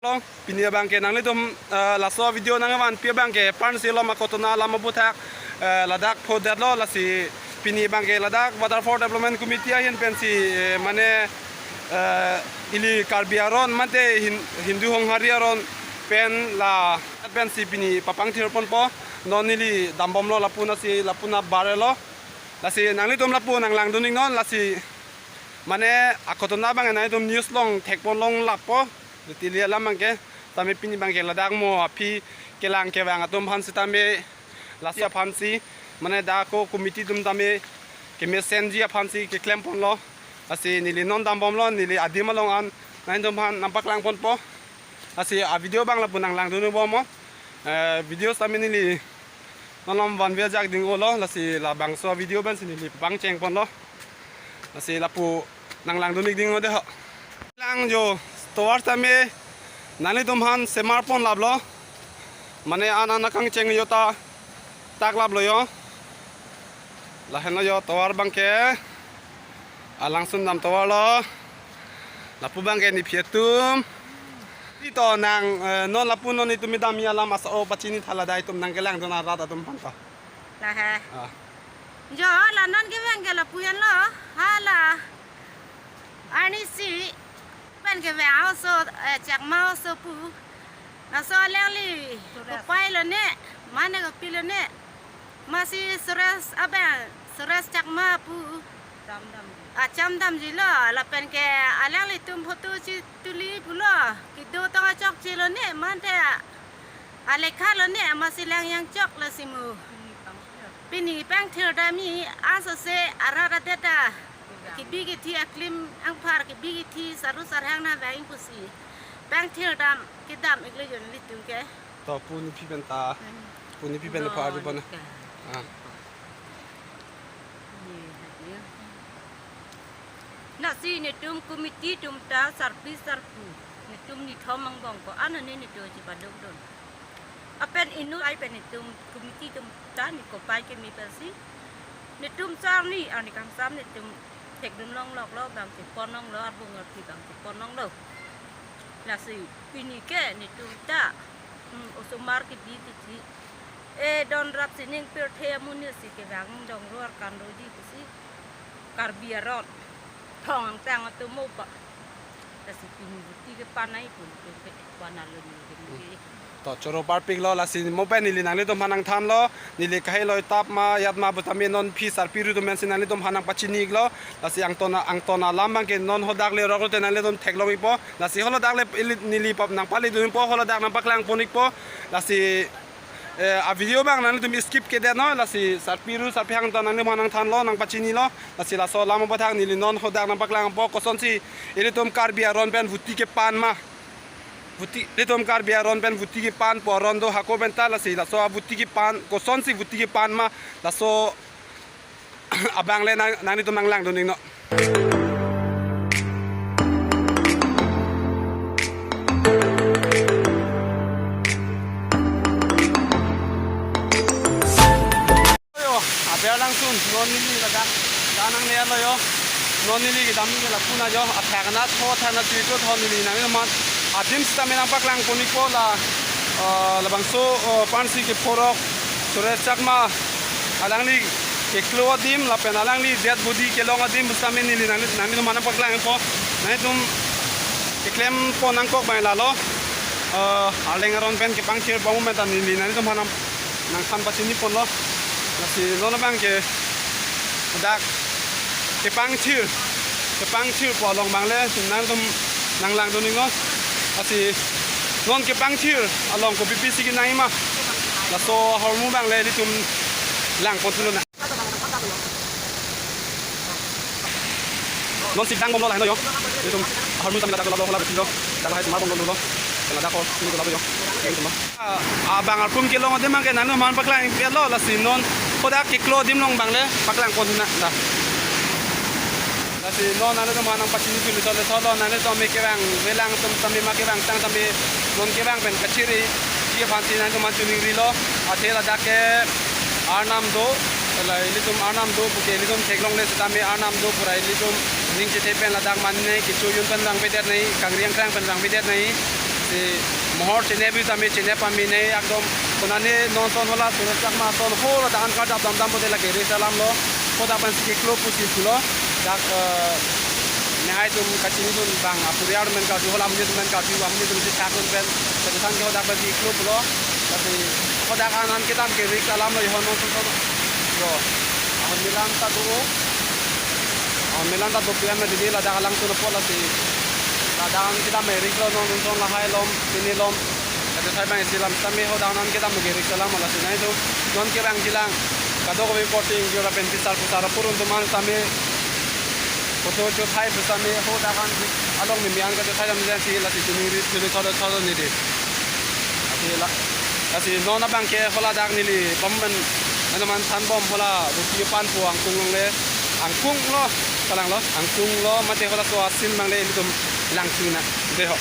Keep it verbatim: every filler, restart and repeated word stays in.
Long, pini abang ke nanglitum, eh, laso video nangvanpi abang ke, Pansi along akotona alam aputhak, eh, ladak phodetlo, lasi pini abang ke ladak Waterfall Development Committee ahin pensi, eh, mane, eh, ili Karbi aron mate Hin-, Hindu Honghari aron pen la pensi pini papangthir ponpo, non neli dambomlo lapu, lasi lapu na barelo, lasi nanglitum lapu nanglangdun iknon, lasi mane akotona abang nanglitum news along thekpon longlappo, tili alam abang ke, tame pini abang ke ladak mo aphi kelang kevang atum aphan sitame, lasi aphansi, mane dak ako committee atum tame kemesenji aphansi keklem ponlo, lasi neli non dambomlo, neli adim along an nanglitum aphan nangpaklang ponpo, lasi a video abang lapu nanglangdun bomnon, eh, video sitame neli non alom vanve ajak ding-olo, lasi labangso video pensi neli pangcheng ponlo. Lasi lapu nanglangdun ik ding-o dei ho. Lang jo tovar tame nanglitum aphan semar ponlaplo. Mane an an akangcheng jo ta taklaplo jo. Lahenlo jo tovar abang ke. Alangsun dam tovarlo. Lapu abang ke nephi atum. Ito nang, eh, non lapu non itum idam alam asa-o pachini thala dai itum nangkelangdun arat atum aphan to. Lahe. Ah. Jo, la non kevang ke lapu henlo. Hala. Arnisi pen kevang aso, eh, Chakma aso pu. Laso alangli kopai lone, mane kopilo ne. Masi Suresh abang, Suresh Chakma pu. Chamdam. Achamdamjilo, lapen ke alanglitum photo chetuli pulo. Kedo tong achokche lone, mante alekha lone, masi lang jangchok lasi mo. Pini pangthir dam-i, asose arat adet ta kebi kethi aklim angphar, kebi kethi saru sarhang nangvang pusi pangthir dam kedam iklo jo nelitum ke. To pu nephi pen ta. Hmm. Pu nephi pen. No, pha arju pon na. Nika. Ah. Ye, ye. Lasi netum committee atum ta sarpi sarpo, netum nithom angbong ko-an ne netum chepadukdun. Lapen inut ai pen netum committee atum ta ne kopai keme pensi netum sarni arni kangsam netum thekdun longloklo, bang chepon longlo, arbung arpi bang chepon longlo. Lasi pini ke netum ta, hmm, osomar kebi kethi, eh, don rap sining pirthe amonit si kevang dong ruar kan roji pusi Karbi aron thong angtang atum mo pa. Lasi pini voti kepan ai pun tum pe pana lo ni ke ni. To choro parpiklo, lasi mo pen neli nanglitum aphan nangthanlo, neli kahelo tap ma jat ma pu tame non aphi sarpi ru atum pensi nanglitum aphan nangpachini iklo, lasi angton angton alam abang ke non hadak le rok lote nanglitum theklong ikpo, lasi haladak le ili neli pap nangpalidun ikpo, haladak nangpaklang pon ikpo, lasi, eh, a video abang nanglitum skip kedet non, lasi sarpi ru sarpi hang ta nanglitum aphan nangthanlo, nangpachinilo, lasi laso alam aputhak neli non hadak nangpaklangpo, kosonsi ilitum Karbi aron pen voti kepan ma. Voti, ilitum Karbi aron pen voti kepanpo aron do hako pen ta, lasi laso a voti kepan, kosonsi voti kepan ma, laso abang le nang, nanglitum nanglangdun iknon. Yo, aber langsun, non neli ladak, da nanglelo yo. Non neli kedam neli lapu na yo, athak na tho, athak na tui tho, tho neli nangli man. Adim sitame nangpaklang pon ikpo la, eh, labangso, eh, Pansi kephorok, Suresh Chakma, alangli keklo adim, lapen alangli dead body kelong adim, pusitame neli nangli, nanglitum aphan nangpaklang ikpo, nanglitum keklem pon nangkok abang lalo, eh, Arleng aron pen kepangthir pon moment ta neli nanglitum aphan nang nangthan pachini ponlo. Lasi non abang ke dak kepangthir, kepangthirpo along abang le nangtum nanglangdun iknon. Lasi non kepangthir along kopi pisi kenangji ma, laso ahormu abang le ilitum lang pon thulo na. Non si dambomlo lahenlo yo. Ilitum ahormu tame ladak lo, lo, lo, lo, lo. Dak lahai semar bomlo, lo, lo. Ladak ko, ini lo, lo, yo. Ilitum lo. Ah, abang arpum kelong adim abang ke nanglitum aphan paklang iklo, lasi non hadak keklo adim along abang le paklang pon thunon ta. Lasi non nanglitum aphan nangpachini thulo, thulo, thulo, nanglitum tame kevang, velang atum tame ma kevang tang tame non kevang pen kachiri, isi aphansi nanglitum aphan chiningrilo, athe ladak ke arnam do, la ilitum arnam do puke ilitum theklongle sitame arnam do pura ilitum ning chethe pen ladak mane kecho jun pen vangvedet nangji, kangri angkrang pen vangvedet nangji. Si mohor chene bi tame chene pamine ekdom konane non son hala Suresh Chakma son ho ladak an kardap damdam pote lake risk alam lo. Hadak pensi keklo pusi pulo. Dak, eh, nehai atum kachini atum bang apuriar men karju hala amonit men karju amonit atum si thak atum pen. Kedesan ke hadak pensi keklo pulo. Tapi hadak an an kedam ke risk alam lo, ihon non son son. Yo. Ahon milan ta do. Ahon milan ta do pian me didi ladak alangtum apot lasi. Ladak an kedam me risk lo, non son son lahai lom, pini lom. Kachethai abang isi lam tame hadak an kedam ke risk alam lasi nai do. Non ke bang jilang. Kadokave reporting jora pen pisar pusar purun tuman tame. Photo chethai pusar me hadak an along me mian kachethai dam jan si lasi tumi risk tumi thodo thodo neli. Lasi la, lasi non abang ke haladak neli pamben, mane man thanbom hala rupi pan pu angkung longle, angkung lo, kalang lo, angkung lo, mate hala so asin mangle ilitum langthu na, de ho.